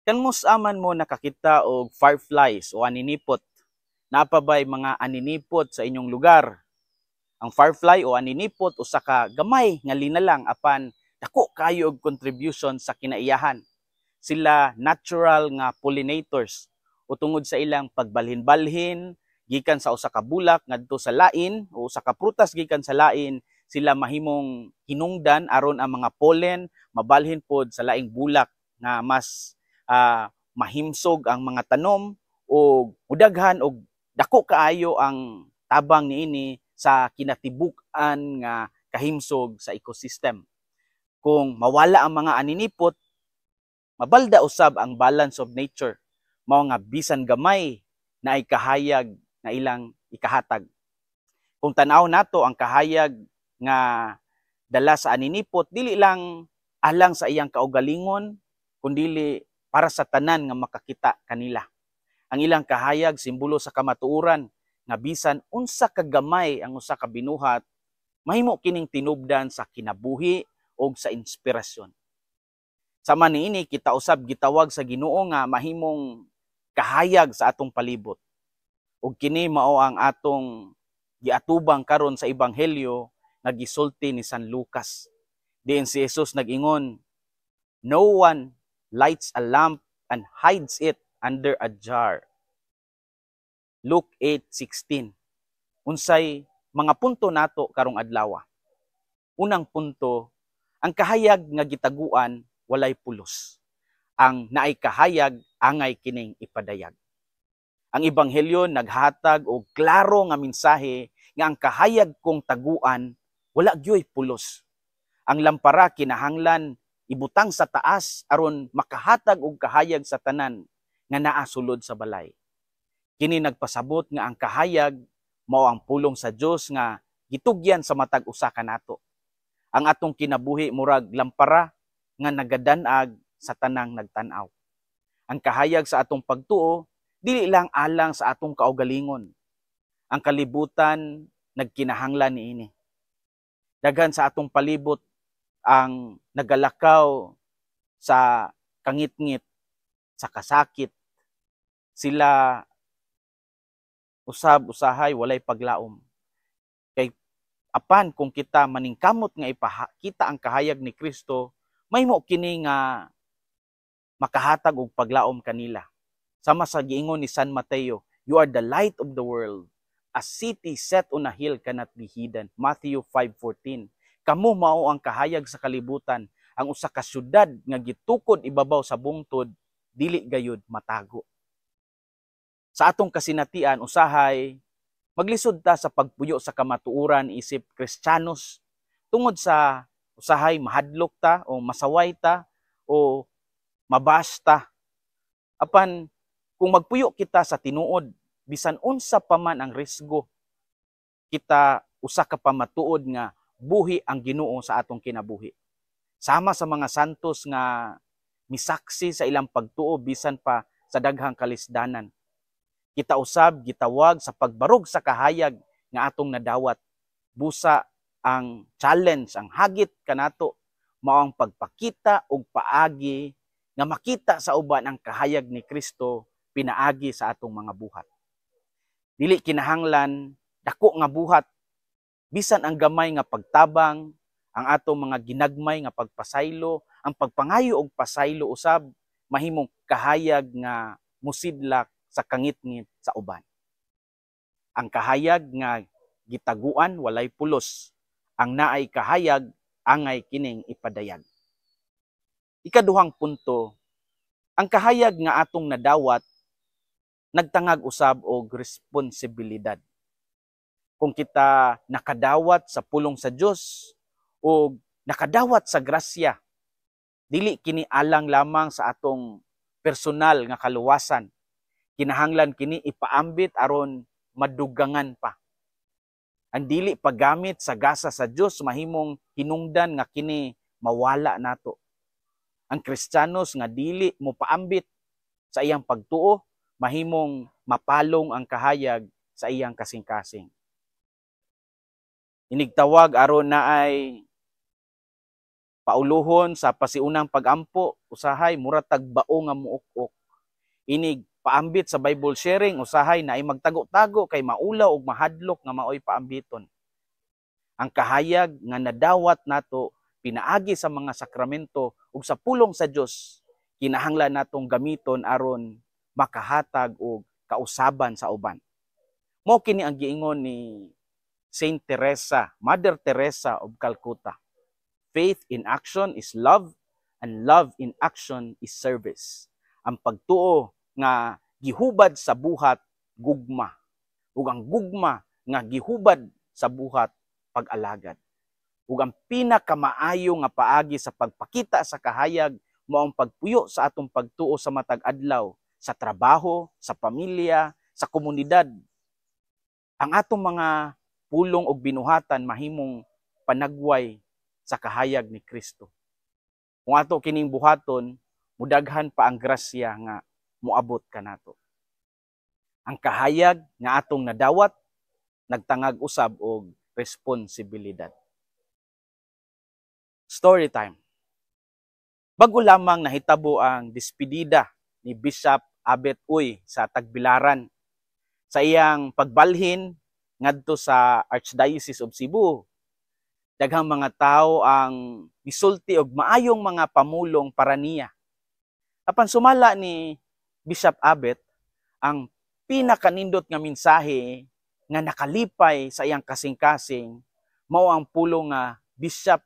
Kanus-a man mo nakakita og fireflies o aninipot? Naa pa bay mga aninipot sa inyong lugar? Ang firefly o aninipot usa ka gamay nga linalang apan dako kaayo og contribution sa kinaiyahan. Sila natural nga pollinators o tungod sa ilang pagbalhin-balhin gikan sa usa ka bulak ngadto sa lain o usa ka prutas gikan sa lain, sila mahimong hinungdan aron ang mga pollen mabalhin pod sa laing bulak nga mas mahimsog ang mga tanom o mudaghan og dako kaayo ang tabang niini sa kinatibuk-an nga kahimsog sa ecosystem. Kung mawala ang mga aninipot, mabalda usab ang balance of nature. Mao nga bisan gamay naay kahayag nga ilang ikahatag. Kung tan-aw nato ang kahayag nga dala sa aninipot, dili lang alang sa iyang kaugalingon, kundili para sa tanan nga makakita kanila. Ang ilang kahayag simbolo sa kamatuoran nga bisan unsa ka gamay ang usa ka binuhat, mahimo kining tinubdan sa kinabuhi og sa inspirasyon. Sama niini, kita usab gitawag sa Ginoo nga mahimong kahayag sa atong palibot. Ug kini mao ang atong giatubang karon sa ebanghelyo nga gisulti ni San Lucas. Diin si Jesus nag-ingon, "No one lights a lamp and hides it under a jar." Luke 8:16. Unsay mga punto nato karong adlaw? Unang punto, ang kahayag nga gitaguan walay pulos. Ang naay kahayag angay kining ipadayag. Ang ebanghelyo naghatag og klaro nga mensahe nga ang kahayag kung taguan wala gyoy pulos. Ang lampara kinahanglan ibutang sa taas aron makahatag og kahayag sa tanan nga naa sulod sa balay. Kini nagpasabot nga ang kahayag mao ang pulong sa Dios nga gitugyan sa matag usa kanato. Ang atong kinabuhi murag lampara nga nagadan-ag sa tanang nagtan-aw. Ang kahayag sa atong pagtuo dili lang alang sa atong kaugalingon. Ang kalibutan nagkinahanglan niini. Daghan sa atong palibot ang nagalakaw sa kangitngit, sa kasakit. Sila usab usahay walay paglaom. Kay apan kung kita maningkamot nga ipakita ang kahayag ni Kristo, mahimo kini nga makahatag og paglaom kanila. Sama sa giingon ni San Mateo, "You are the light of the world. A city set on a hill cannot be hidden." Matthew 5:14. Kamo mao ang kahayag sa kalibutan. Ang usa ka syudad nga gitukod ibabaw sa bungtod dili gayud matago. Sa atong kasinatian usahay maglisod ta sa pagpuyo sa kamatuoran isip Kristiyanos tungod sa usahay mahadlok ta o masaway ta o mabasta. Apan kung magpuyo kita sa tinuod bisan unsa pa man ang risgo, kita usa ka pamatuod nga buhi ang Ginoo sa atong kinabuhi. Sama sa mga santos nga misaksi sa ilang pagtuo bisan pa sa daghang kalisdanan. Kita usab gitawag sa pagbarog sa kahayag nga atong nadawat. Busa ang challenge, ang hagit kanato mao ang pagpakita og paagi nga makita sa uban ang kahayag ni Kristo pinaagi sa atong mga buhat. Dili kinahanglan dako nga buhat, bisan ang gamay nga pagtabang, ang atong mga ginagmay nga pagpasaylo, ang pagpangayo og pasaylo usab mahimong kahayag nga musidlak sa kangitngit sa uban. Ang kahayag nga gitaguan walay pulos. Ang naay kahayag angay kining ipadayag. Ikaduhang punto, ang kahayag nga atong nadawat nagtangag usab og responsibilidad. Kung kita nakadawat sa pulong sa Dios o nakadawat sa grasya, dili kini alang lamang sa atong personal nga kaluwasan. Kinahanglan kini ipaambit aron madugangan pa. Ang dili paggamit sa gasa sa Dios mahimong hinungdan nga kini mawala nato. Ang Kristiyanos nga dili mo paambit sa iyang pagtuo mahimong mapalong ang kahayag sa iyang kasing-kasing. Inigtawag aron naay Pauluhon sa pasiunang pagampo, usahay mura tag bao nga muuk-ok. Inig paambit sa Bible sharing, usahay naay magtago-tago kay maulaw ug mahadlok nga maoy paambiton. Ang kahayag nga nadawat nato pinaagi sa mga sakramento ug sa pulong sa Dios, kinahanglan natong gamiton aron makahatag og kausaban sa uban. Mao kini ang giingon ni Saint Teresa, Mother Teresa of Calcutta: "Faith in action is love and love in action is service." Ang pagtuo nga gihubad sa buhat, gugma, ug ang gugma nga gihubad sa buhat, pag-alagad. Ug ang pinakamaayo nga paagi sa pagpakita sa kahayag mao ang pagpuyo sa atong pagtuo sa matag adlaw, sa trabaho, sa pamilya, sa komunidad. Ang atong mga pulong og binuhatan mahimong panagway sa kahayag ni Kristo. Kung ato kining buhaton, mudaghan pa ang grasya nga moabot kanato. Ang kahayag nga atong nadawat nagtangag usab og responsibilidad. Story time. Bago lamang nahitabo ang despedida ni Bishop Abet Uy sa Tagbilaran. Sa iyang pagbalhin ngadto sa Archdiocese of Cebu, daghang mga tao ang misulti og maayong mga pamulong para niya. Apan sumala ni Bishop Abet, ang pinakanindot nga mensahe nga nakalipay sa iyang kasing-kasing mao ang pulong nga "Bishop,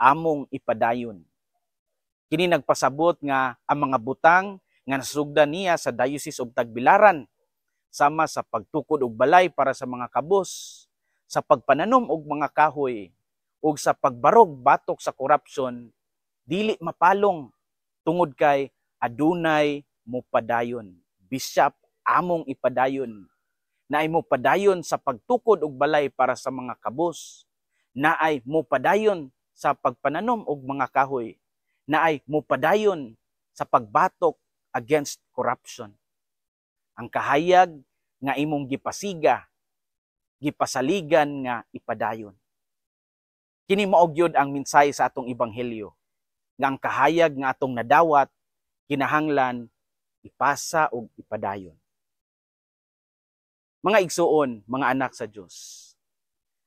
among ipadayon." Kini nagpasabot nga ang mga butang nga nasugdan niya sa Diocese of Tagbilaran, sama sa pagtukod og balay para sa mga kabus, sa pagpananom og mga kahoy, ug sa pagbarog batok sa korupsyon, dili mapalong tungod kay adunay mopadayon. "Bishop, among ipadayon." Naay mopadayon sa pagtukod og balay para sa mga kabus. Naay mopadayon sa pagpananom og mga kahoy. Naay mopadayon sa pagbatok against corruption. Ang kahayag nga imong gipasiga, gipasaligan nga ipadayon. Kini mao gyud ang mensahe sa atong ebanghelyo, nga ang kahayag nga atong nadawat kinahanglan ipasa og ipadayon. Mga igsuon, mga anak sa Dios.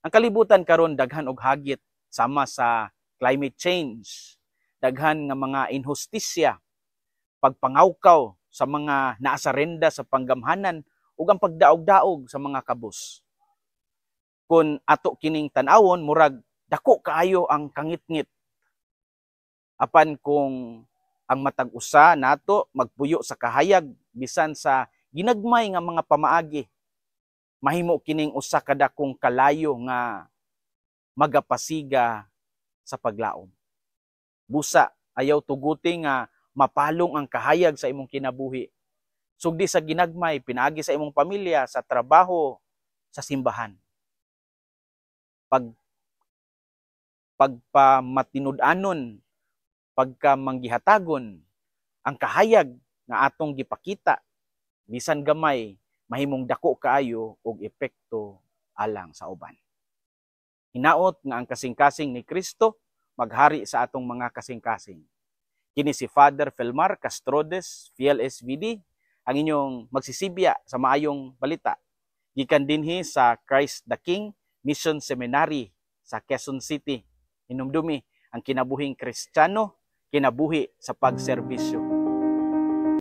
Ang kalibutan karon daghan og hagit sama sa climate change, daghan nga mga inhustisya, pagpangawkaw sa mga naasarenda sa panggamhanan ug ang pagdaog-daog sa mga kabus. Kung ato kining tan-awon, murag dako kaayo ang kangitngit. Apan kung ang matag usa nato magpuyo sa kahayag bisan sa ginagmay nga mga pamaagi, mahimo kining usa ka dakong kalayo nga magapasiga sa paglaom. Busa ayaw tuguti nga mapalong ang kahayag sa imong kinabuhi. Sugdi sa ginagmay, pinaagi sa imong pamilya, sa trabaho, sa simbahan. Pagpamatinud-anon, pagka manggihatagon, ang kahayag nga atong gipakita, bisan gamay, mahimong dako kaayo og epekto alang sa uban. Hinaot nga ang kasing-kasing ni Kristo maghari sa atong mga kasing-kasing. Kini si Father Felmar Castrodes, FLSVD, ang inyong magsisibya sa maayong balita, gikan dinhi sa Christ the King Mission Seminary sa Quezon City. Hinumdumi, ang kinabuhing Kristiyano, kinabuhi sa pagserbisyo.